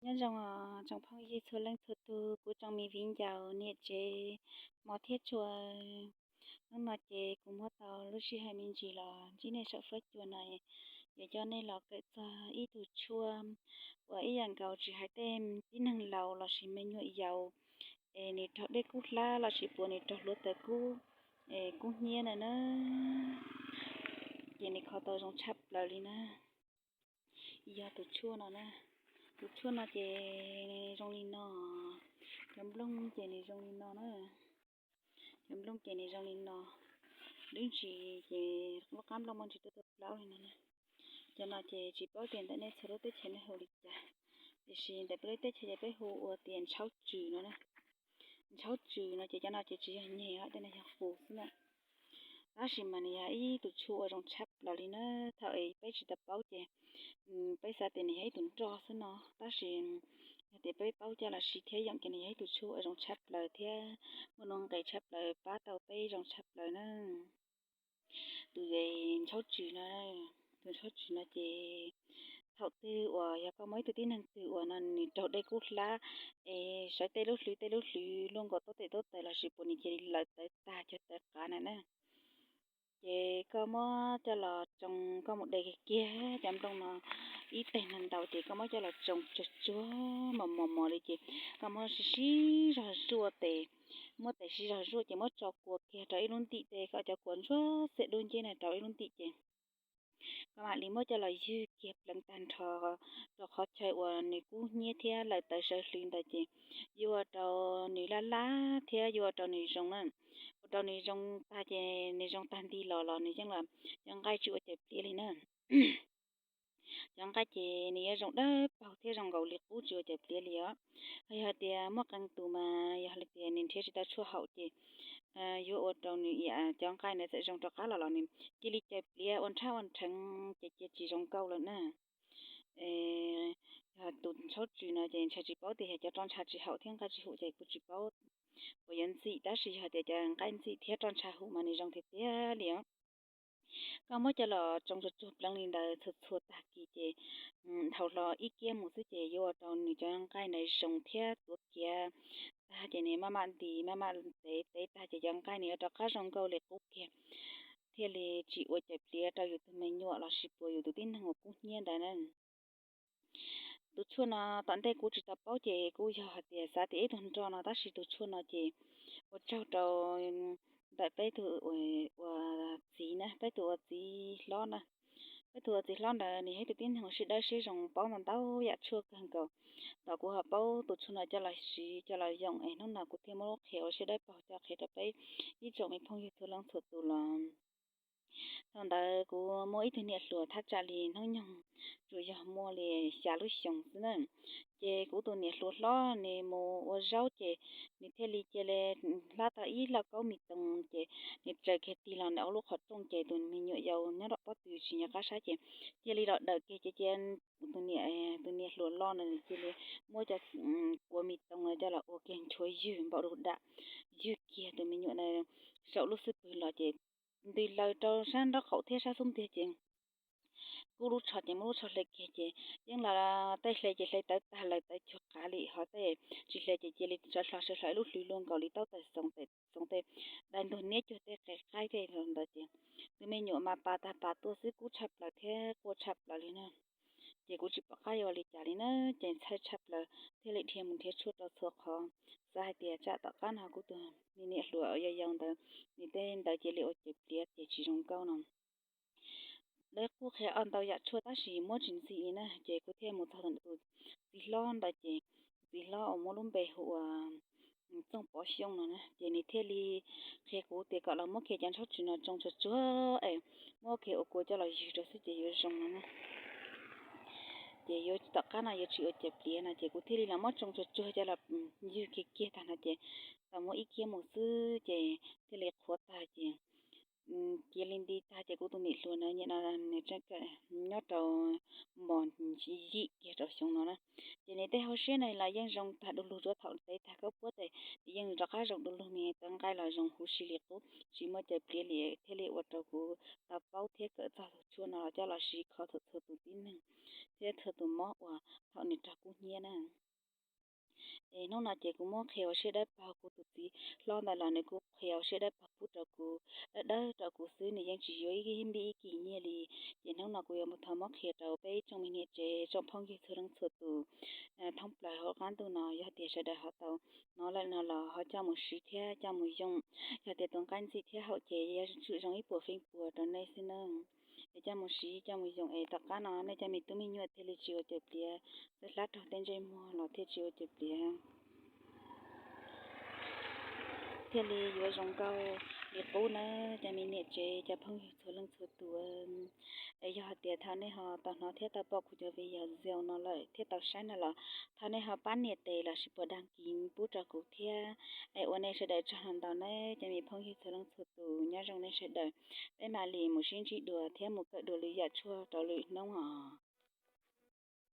Nyob zoo os tsoom phooj ywg txhua leej txhua tus, kuv tsoom me viv ncaus niam tsev hmov thiab tshua. Hnub no ces kuv muab tau lub sij hawm me ntsis los ntsib nej saum fuab cua no, yuav coj nej los kawm txog ib tug tshuaj uas ib yam nkaus tsis hais tej tib neeg laus lossis me nyuam yaus es nws raug dej kub hlab lossis puas nws raug hluav taws kub, kub hnyiab na na, ces nws kho tau zoo tshaj plaws li na. Yog tus tshuaj no na, tus tshuaj no ces zoo li no, cov nplooj ces nws zoo li no na, cov nplooj ces nws zoo li no, lub ntsis ces lub qab nplooj muaj ntsis tuaj tuaj plaub li no na. Cov no ces tsis paub tias ntawm nej txhua lub teb chaws nej hu li cas, tiam sis ntawm peb lub teb chaws ces peb hu ua tias ntshaub tsws no na. Ntshaub tsws no ces cov no ces tsis yog nyeg, cov no yog qus xwb na. Tab sis mas nws yog ib tug tshuaj uas zoo tshaj plaws li na. Thaum peb tsis tau paub ces peb xav tias nws yog ib tug nroj xwb no, tab sis yog tias peb paub coj los siv thiab yeem ces nws yog ib tug tshuaj uas zoo tshaj plaws thiab muaj nuj nqis tshaj plaws, pab tau peb zoo tshaj plaws na. Tus ntshaub tsws no, tus ntshaub tsws no ces thaum twg uas yog koj muaj ib tug tib neeg twg uas no nws raug dej kub hlab es sawv tej lub hlwv tej lub hlwv luaj nkaus tuab tes tuab taw lossis puas nws cia li lawm tawv tag cuag tawv qav na na, ces koj muab coj los tsoo, koj mus de kiag cov nplooj no ib teg ntau ntau ces koj muab coj los tsoo tsuag tsuag mos mos mos li ces koj muab sib sib zog zuaj tes, muab tes sib zog zuaj ces muab tso kua kiag rau ib lub ntim tes, kom cov kua ntsuab xiab dub nceb na rau ib lub ntim ces koj mam li muab coj los ywg kiag pleev tag nrho rau qhov chaw uas nws kub hnyiab thiab lawm tawv sawv hlwv ntawd ces yuav ua rau nws laj laj thiab yuav ua rau nws zoo na. Ua rau nws zoo tag ces nws zoo tag nti los los nws yeej los, cov nqaij tsis ua caws pliav li na. Cov nqaij ces nws yuav zoo dawb paug thiab zoo nkaus li qub tsis ua caws pliav li os. Yog tias muaj qee tus mas yog li tias nws nrhiav tsis tau tshuaj haum ces yuav ua rau nws, cov nqaij ntawd txawm zoo rov qab los los nws cia li caws pliav ua nrhab ua nrheev ces cia tsis zoo nkauj lawm na. Yog tus ntshaub tsws no ces ntshai tsis paub tias yog cov roj ntsha tsis haum thiab nqaij tsis haum ces kuv tsis paub puas yuav ntxim, tab sis yog tias cov nqaij ntxim thiab roj ntsha haum mas nws zoo tiag tiag li os. Koj muab coj los tsoo tsuag tsuag pleev li ntawd txhua txhua tag kis ces dhau hlo ib kiab mus xwb ces yuav ua rau nws cov nqaij ntawd zoo thiab tuav kiav tag ces nws maj mam ntis maj mam tev tev tag ces cov nqaij nws yuav rov qab zoo nkauj li qub kiag, thiaj li tsis ua caws pliav rau yus tus me nyuam lossis puas yus tus tib neeg uas kub hnyiab ntawd na. Tus tshuaj no tom ntej kuv tsis tau paub ces kuv yog hais tias xav tias ib tug nroj no, tab sis tus tshuaj no ces ua tsaug rau ntawm peb tug ua txiv na, peb tus ua txiv hlob na. Peb tus ua txiv hlob ntawd nws yog ib tug tib neeg uas siab dawb siab zoo paub ntau ntau yam tshuaj kawg nkaus. Tos kuv ho paub tus tshuaj no coj los siv coj los yoom es hnub no kuv thiaj muab lub qhia ua siab dawb paug coj qhia rau peb ib tsoom me phooj ywg txhua leej txhua tus los. Thaum ntawd kuv muaj ib tug niam hluas thaj tsam li hnub nyoog tsuas yog muaj li xya lub xyoo xwb na. Ces kuv tus niam hluas hlob nws mus ua zaub ces nws thiaj li cia li hlab tau ib lauj kaub mis toos ces nws tsaws kiag tig los ntawm lub qhov rooj ces tus me nyuam yaus nyob rau pob tw tsis nco qab saib ces cia li los dawm kiag ces cia tus niam, tus niam hluas los ntawd cia li muab cov kua mis toos no coj los ua kiag nchuav ywg npaum dum dam, ywg kiag tus me nyuam ntawd saum lub xub pwg los ces ntws laws rau sab nraub qaum thiab sab xub ntiag ces kub lub tsho ces muab lub tsho hle kiag ces yeej los tej hle ces hle tawv tag lawm tawv cuag qav li, ho tej tsis hle ces cia li sawv hlo sawv hlo ib lub hlwv luaj nkaus li taub taws xoov tes xoov tes, dai ntug niab cuag tej qe qaib tej ntawd ces tus me nyuam mas pas tag pas tuaj xwb, kub tshaj plaws thiab quaj tshaj plaws li na. Ces kuv tsis pom qab yuav ua li cas li na, ces ntxhawj tshaj plaws thiaj li dhia mus nrhiav tshuaj rau txhua qhov, xav hais tias tsam tom qab no kuv tus me niam hluas uas yau yau ntawd nws tej ntawd cia li ua caws pliav ces tsis zoo nkauj no. Lawv kuj qhia ob ntau yam tshuaj tab sis muab tsis ntxim li na, ces kuv thiaj mus txog tus txiv hlob ntawd ces tus txiv hlob uas muab lub npe hu ua Txooj Pov Xyooj no na, ces nws thiaj li qhia kuv tias kom los muab kiag cov ntshaub tsws no tsoo tsuag tsuag es muab kiag ua kua coj los ywg rau xwb ces yuav zoo no na. Ces yuav tom qab no yuav tsis ua caws pliav no ces kuv thiaj li los muab tsoo tsuag tsuag coj los ywg kiag kiag tag no ces tau muab ib kiab mus xwb ces thiaj li qhuav tag ces cia li nti tag ces kuv tus niam hluas na, nyob rau mos yim kiag rau xyoo no na. Ces nws tej hauv siab no los yeej zoo tag du lug, tsuav thaum ntev tag kawb puab tes nws yeej rov qab zoo du lug, me tau nqaij los zoo huv si li qub, tsis muaj cawm pliav li, thiaj li ua rau kuv tau paub thiab kawm txog tus tshuaj no los coj los siv kho txhua txhua tus tib neeg thiab txhua tus mob uas thaum nws raug kub hnyiab na. Es hnub no ces kuv muab qhia ua siab dawb paug, kuv tus txiv hlob ntawd los nws kuj qhia ua siab dawb paug pub rau kuv, dawb dawb rau kuv xwb, nws yeej tsis yuav ib npib ib kis nyiaj li. Ces hnub no kuv yuav mus thov muab qhia rau peb ib tsoom me niam tsev, tsoom phooj ywg txhua leej txhua tus thoob plaws hauv qab ntuj no, yog tias sawv daws ho tau hnov lawm no los ho coj mus siv thiab coj mus yoog. Yog tias tus nqaij ntxim thiab haum ces yuav tsum zoo ib puas feem pua rau nej xwb na. Es coj mus siv coj mus yoog es tom qab no nej cov me tub me nyuam thiaj li tsis ua cawm pliav, xwb hlab raug tej ntsej muag los thiaj tsis ua cawm pliav, thiaj li yuav zoo nkauj li qub na, cov me niam tsev cov phooj ywg txhua leej txhua tus. Es yog hais tias thaum nej ho tau hnov thiab tau pom kuv cov video no lawm thiab tau saib no los thov nej ho pab nias tes lossis pab đăng ký pub rau kuv thiab. Es ua nej sawv daws tsaug ntau na cov me phooj ywg txhua leej txhua tus, nyob zoo nej sawv daws, peb mam li mus sib ntsib dua thiab mus kawm dua lwm yam tshuaj rau lwm hnub os.